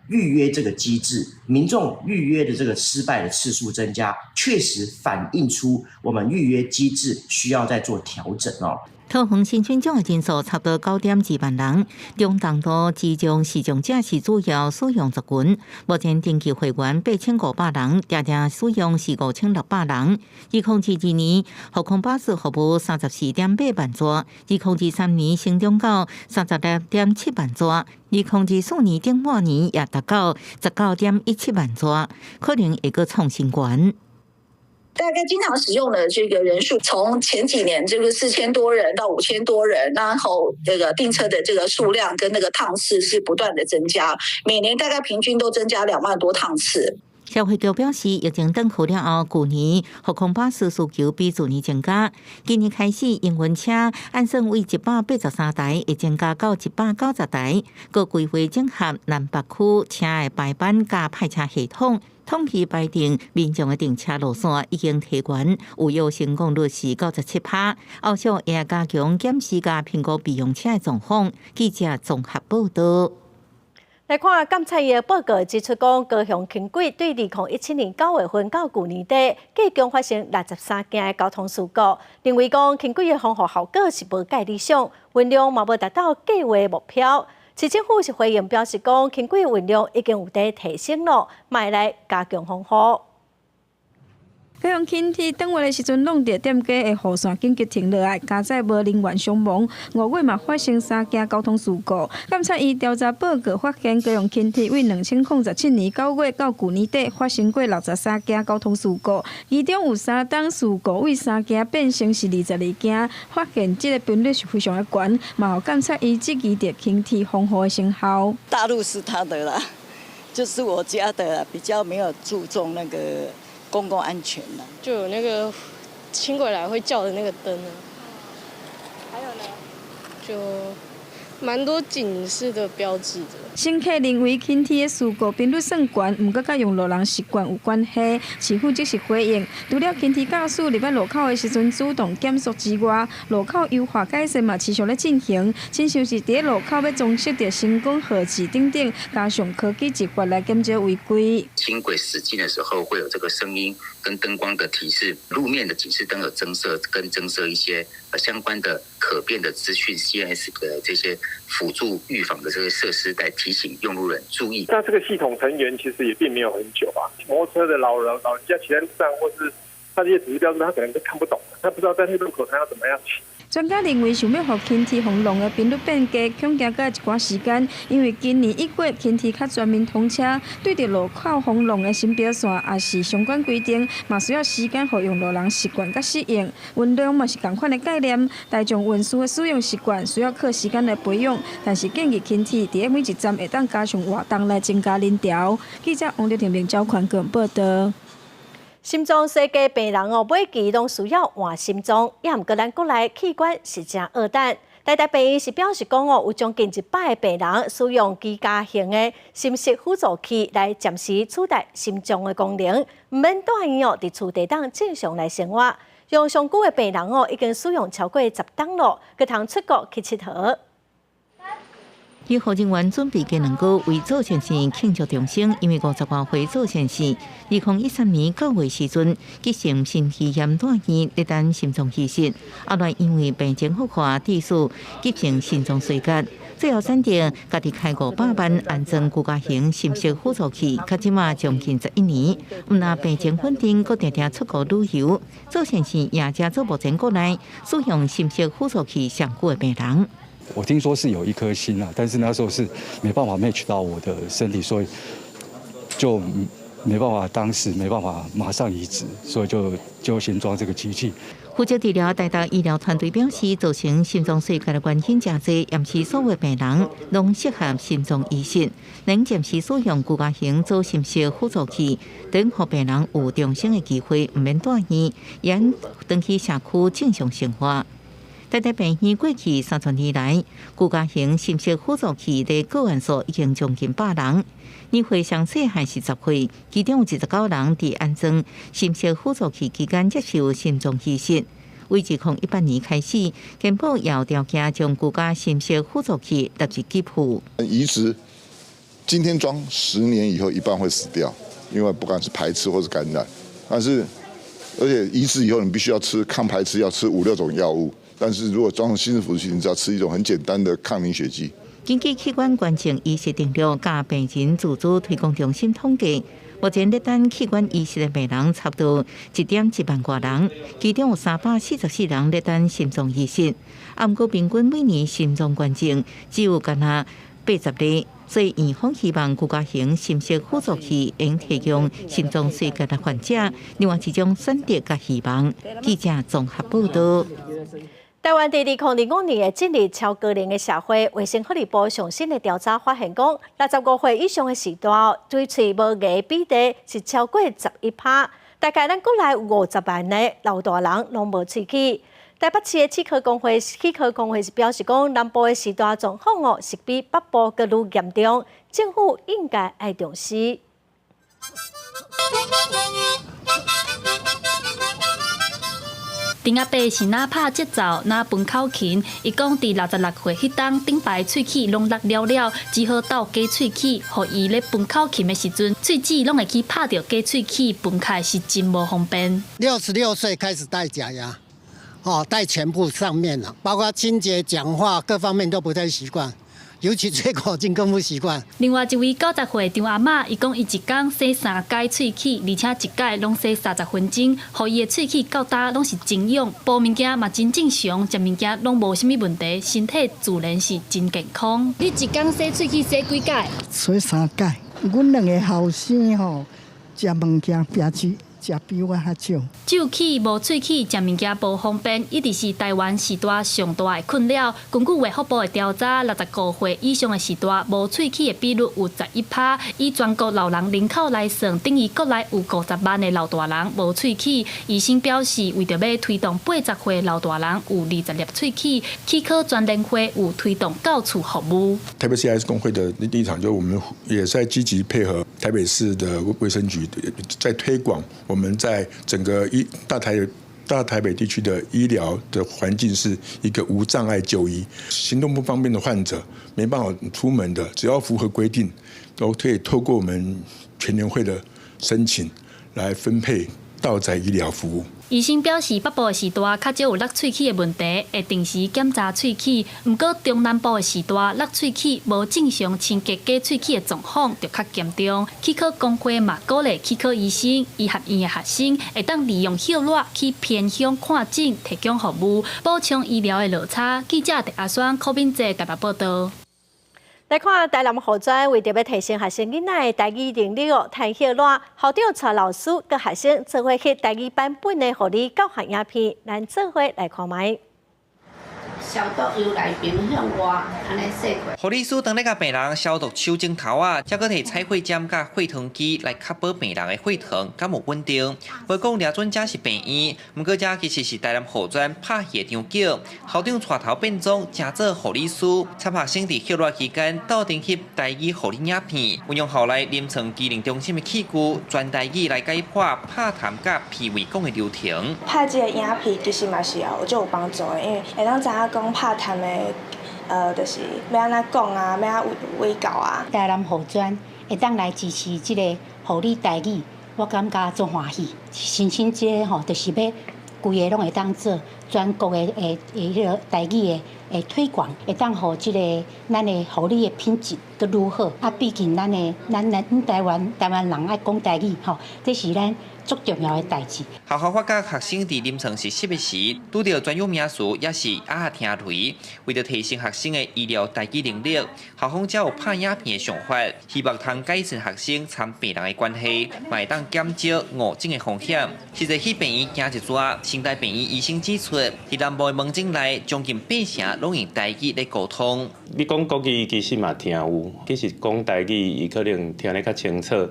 預約這個機制，民眾預約的這個失敗的次數增加，確實反映出我們預約機制需要再做調整哦。桃園申請獎的人數差不多9.2萬人，中重度智障視障者是主要使用族群。目前登記會員8500人，定定使用是5600人。2022年，富康巴士服務34.8萬逝；2023年成長到36.7萬逝；2024年頂半年也達到19.17萬逝，可能會閣創新高。大概經常使用的這個人數，從前幾年這個4000多人到5000多人，然後這個訂車的這個數量跟那個趟次是不斷的增加，每年大概平均都增加2萬多趟次。社會局表示，疫情轉好了後，舊年富康巴士需求比去年增加。今年開始，營運車按算為183台，會增加到190台。閣規劃整合南北區車的排班佮派車系統。統計排定民眾的停車路線已經提懸，有效成功率是97%。後續會加強檢視佮評估備用車的狀況。記者綜合報道。來看監察院的報告指出，講高雄輕軌對2017年9月份到舊年底，計共發生63件的交通事故。認為講輕軌的防護效果是無蓋理想，運量嘛無達到計畫目標。市政府是回應表示講，輕軌運量已經有佇提升囉，嘛會來加強防護。高雄輕鐵轉彎的時陣，挵著店家的號線緊急停落來，加載無人員傷亡。5月嘛發生三件交通事故。監察院調查報告發現，高雄輕鐵為2017年9月到舊年底發生過63件交通事故，其中有三宗事故為三件變成是22件，發現這个頻率是非常的懸，嘛予監察院質疑著輕鐵防護的成效。大路是他的啦，就是我家的，比較沒有注重那個公共安全啦。就有那個輕軌來會叫的那個燈啊，還有呢？就蠻多警示的標誌的。乘客認為輕鐵的事故頻率算懸，毋過佮用路人習慣有關係。市府則是回應，除了輕鐵駕駛入來路口的時陣主動減速之外，路口優化改善嘛持續咧進行。親像是佇路口欲裝設著聲光號誌等等，加上科技執法來減少違規。輕軌駛進的時候會有這個聲音跟燈光的提示，路面的警示燈有增設，跟增設一些相關的可變的資訊 CMS 的這些輔助預防的這些設施，來提醒用路人注意。那這個系統成員其實也並沒有很久啊，摩托車的老人家騎在路上，或是他這些指示標誌，他可能都看不懂，他不知道在那路口他要怎麼樣騎。專家認為，想欲予輕鐵轟隆的頻率變低，恐驚閣愛一寡時間，因為今年1月輕鐵較全面通車，對著路口封路的新標線，也是相關規定，嘛需要時間予用路人習慣佮適應。運量嘛是仝款的概念，大眾運輸的使用習慣需要靠時間來培養，但是建議輕鐵佇每一站會當加上活動來增加人潮。記者王德婷、林昭權報道。心臟衰竭病人哦，每期攏需要換心臟，也毋過咱國內器官是誠僫等。台大病院是表示講哦，有將近100個病人使用居家型的心室輔助器來暫時取代心臟的功能，毋免住院哦，佇厝會當正常來生活。用上久的病人哦，已經使用超過10冬囉，閣通出國去𨑨迌。醫護人員準備雞卵糕為做善事慶祝重生，因為50外歲做善事。2013年9月時陣，急性心肌炎住院，咧等心臟移植，後來因為病情惡化，致使急性心臟衰竭，最後選擇家己開500萬安裝居家型心室輔助器，到這馬將近11年，毋但病情穩定，閣定定出國旅遊。做善事也成做目前國內使用心室輔助器上久的病人。我聽說是有一顆心啊，但是那時候是沒辦法 match 到我的身體，所以就沒辦法，當時沒辦法馬上移植，所以就先裝這個機器。負責治療台大醫療團隊表示，造成心臟衰竭的原因誠濟，毋是所有病人攏適合心臟移植。能暫時使用居家型做心室輔助器，等予病人有重生的機會，毋免住院，會轉去社區正常生活。台大病院過去30年來，居家型心室輔助器的個案數已經將近100人。年歲上細漢是10歲，其中有29人佇安裝心室輔助器期間接受心臟移植。為2018年開始，健保有條件將居家心室輔助器納入給付。移植今天裝，10年以後一半會死掉，因為不管是排斥或是感染。但是而且移植以後，你必須要吃抗排斥，要吃五六種藥物。但是如果裝心室輔助器，你只要吃一種很簡單的抗凝血劑。根據器官捐贈移植登錄佮病人自主推廣中心統計，目前咧等器官移植的病人差不多1.1萬外人，其中有344人咧等心臟移植。啊，毋過平均每年心臟捐贈只有干焦80例，所以院方希望居家型心室輔助器會提供心臟衰竭的患者另外一種選擇佮希望。記者綜合報道。台灣佇2025年會進入超高齡的社會，衛生福利部上新的調查發現，講65歲以上的序大，嘴喙無牙比例是超過11%。大概咱國內有50萬个老大人攏無喙齒。台北市的齒科公會，齒科公會是表示講，南部的序大狀況哦，是比北部閣愈嚴重，政府應該愛重視。陳阿伯是若拍節奏，若分口琴。伊講，佇66歲彼冬，頂排喙齒攏落了了，只好鬥假喙齒，予伊咧分口琴的時陣，喙齒攏會去拍著假喙齒，分開是真無方便。 66歲開始戴假牙，哦，戴全部上面了，包括清潔、講話各方面都不太習慣。尤其吹口琴更不習慣。另外一位90歲張阿嬤，伊講伊一工洗三擺喙齒，而且一擺攏洗30分鐘，予伊的喙齒到今攏是真勇，補物件嘛真正常，食物件攏無啥物問題，身體自然是真健康。你一工洗喙齒洗幾擺？洗三擺。阮兩个後生吼，食物件平時食比我較少。蛀齒無喙齒，食物件無方便，一直是台灣序大上大的困擾。根據衛福部的調查，65歲以上的序大無喙齒的比率有11%。以全國老人人口來算，等於國內有50萬的老大人無喙齒。醫生表示，為著欲推動80歲老大人有20粒喙齒，齒科全聯會有推動到厝服務。台北市牙醫師公會的立場，就我們也在積極配合台北市的衛生局，在推廣我們在整個醫大台北地區的醫療的環境是一個無障礙就醫，行動不方便的患者沒辦法出門的，只要符合規定，都可以透過我們全聯會的申請來分配到宅醫療服務。醫生表示，北部的序大較少有落喙齒的問題，會定時檢查喙齒。毋過中南部的序大落喙齒無正常清潔假喙齒的狀況就較嚴重。齒科公會嘛鼓勵齒科醫生、醫學院的學生會當利用歇熱去偏鄉看診，提供服務，補充醫療的落差。記者鄭阿雙、柯敏哲台北報道。來看台南護專為著欲提升學生囡仔的台語能力哦，趁歇熱，校長帶老師佮學生做伙翕台語版本的護理教學影片，咱做伙來看覓。消毒油來邊向外，按呢洗過。護理師當咧共病人消毒手指頭仔，才閣提採血針佮血糖機來確保病人的血糖敢有穩定。無講掠準這是病院，毋過這其實是台南護專拍戲的場景。校長帶頭變裝，成做護理師，參學生佇歇熱期間鬥陣翕台語護理影片，運用校內臨床機能中心的器具，全台語來解剖拍痰佮鼻胃管的流程。拍這个影片其實嘛是有足有幫助的，因為會當知影講拍痰的，就是欲按怎講啊，欲按怎衛教啊。台南護專會當來支持這个護理台語，我感覺足歡喜。申請這个吼，就是欲規个攏會當做全國的的彼个台語的的推廣，會當予這个咱的護理的品質閣愈好。啊，畢竟咱的咱咱台灣台灣人愛講台語吼，這是咱足重要的代誌。學校發覺學生佇臨床實習的時，拄著專有名詞，抑是啞仔聽雷。為著提升學生的醫療台語能力，校方才有拍影片的想法，希望通改善學生參病人的關係，嘛會當減少誤診的風險。實際去病院行一逝，成大病院醫生指出，佇南部的門診內，將近八成攏用台語咧溝通。你講國語其實嘛聽有，其實講台語伊可能聽得較清楚。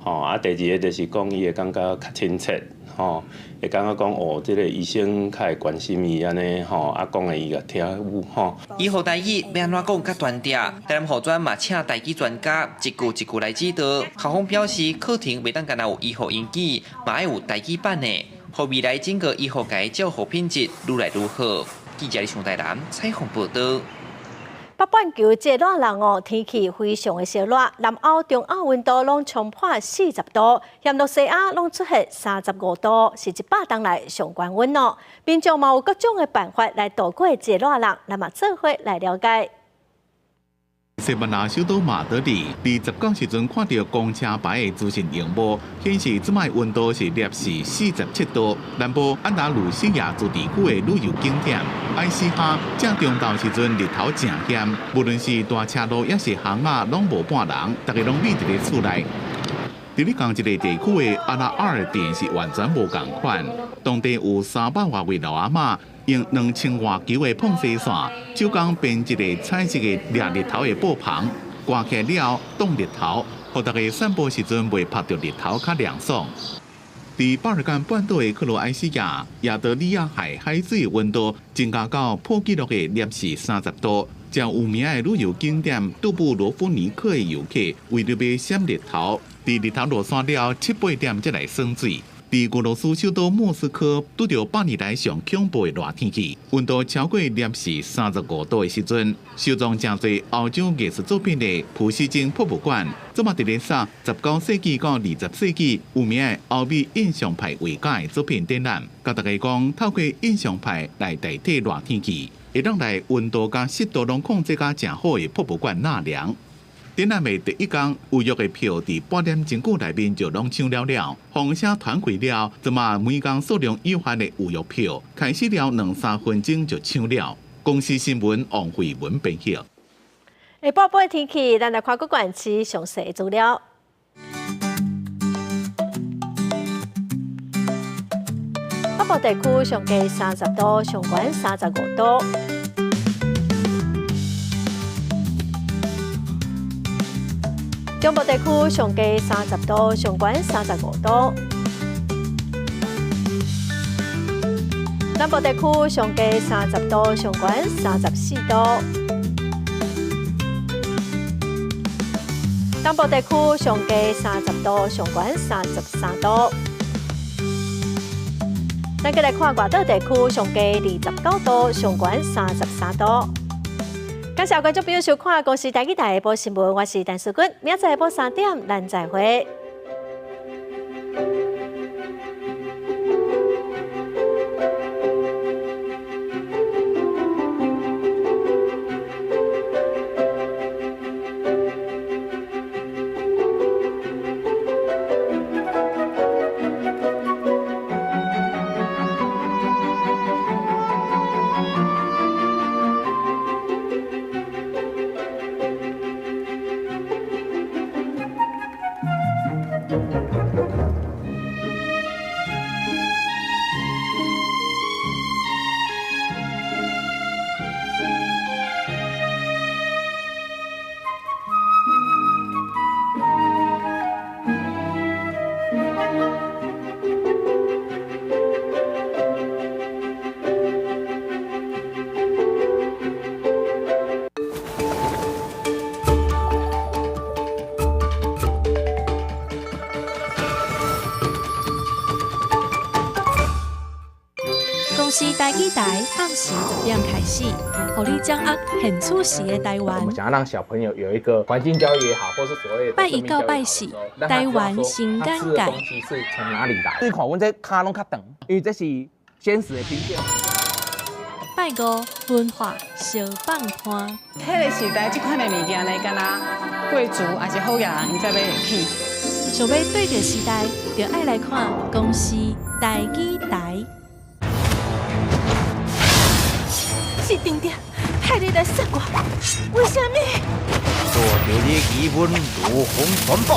吼啊，第二个就是講伊會感覺較親切，吼，會感覺講哦，這个醫生較會關心伊按呢，吼，啊講的伊會聽有吼。醫護台語欲按怎講較端正？台南護專嘛請台語專家一句一句來指導。校方表示，課程袂當干焦有醫學英語，嘛愛有台語版的，予未來整個醫學界教學品質愈來愈好。記者李上台南採訪報導。北半球這熱人哦，天氣非常的燒熱，南歐、中歐溫度攏衝破40度，薟羅西亞攏出現35度，是100冬來上懸溫哦。民眾嘛有各種的辦法來度過這熱人，咱嘛做伙來了解。西班牙首都馬德里，29時陣看著公車牌的資訊螢幕，顯示這擺溫度是攝氏47度。南部安達魯西亞自治區的旅遊景點埃斯哈，正中晝時陣日頭誠炎，無論是大車路抑是巷仔，攏無半人，逐家攏覕佇咧厝內。佇咧仝一個地區的阿拉爾鎮是完全無仝款，當地有300外位老阿嬤，用2000外球的膨西線，手工編織一個彩色的掠日頭的布棚，掛起來了後擋日頭，予逐家散步時陣袂曬著日頭較涼爽。佇巴爾幹半島的克羅埃西亞，亞得里亞海海水溫度增加到破紀錄的攝氏30度。誠有名的旅遊景點杜布羅夫尼克的遊客，為著欲閃日頭，佇日頭落山了七八點才來耍水。佇俄羅斯首都莫斯科拄著百年來上恐怖的熱天氣，溫度超過攝氏35度的時陣，收藏誠濟歐洲藝術作品的普希金博物館，這馬佇咧掃19世紀到20世紀有名的歐美印象派畫家的作品展覽，共大家講透過印象派來代替熱天氣，會當來溫度佮濕度攏控制甲誠好的博物館納涼。展覽的第一工，預約的票佇半點鐘久內面就攏搶了了，風聲傳開了，這馬每工數量有限的預約票，開始了兩三分鐘就搶了。公視新聞王慧文編譯。下晡的天氣，咱來看各縣市詳細資料。北部地區上低30度，上懸35度。中部地區上低30度，上懸35度；南部地區上低30度，上懸34度；東部地區上低30度，上懸33度。咱閣來看外島地區上低29度，上懸33度。感謝觀眾朋友收看《公視台語台》下晡新聞，我是陳淑君，明仔載下晡3點，咱再會。公視台語台暗時10點開始，予你掌握現此時的台灣。我們想要讓小朋友有一個環境教育也好，或是所謂拜一到拜四，台灣新眼界。東西是從哪裡來？你看阮這跤攏較長，因為這是鮮食的品種。拜五文化小放攤。彼個時代，這款的物件呢，敢若貴族抑是好額人𪜶才買會起。想欲對著時代，就愛來看公視台語台。是定定派你來殺我，為啥物？帶著你的疑問，怒風傳播。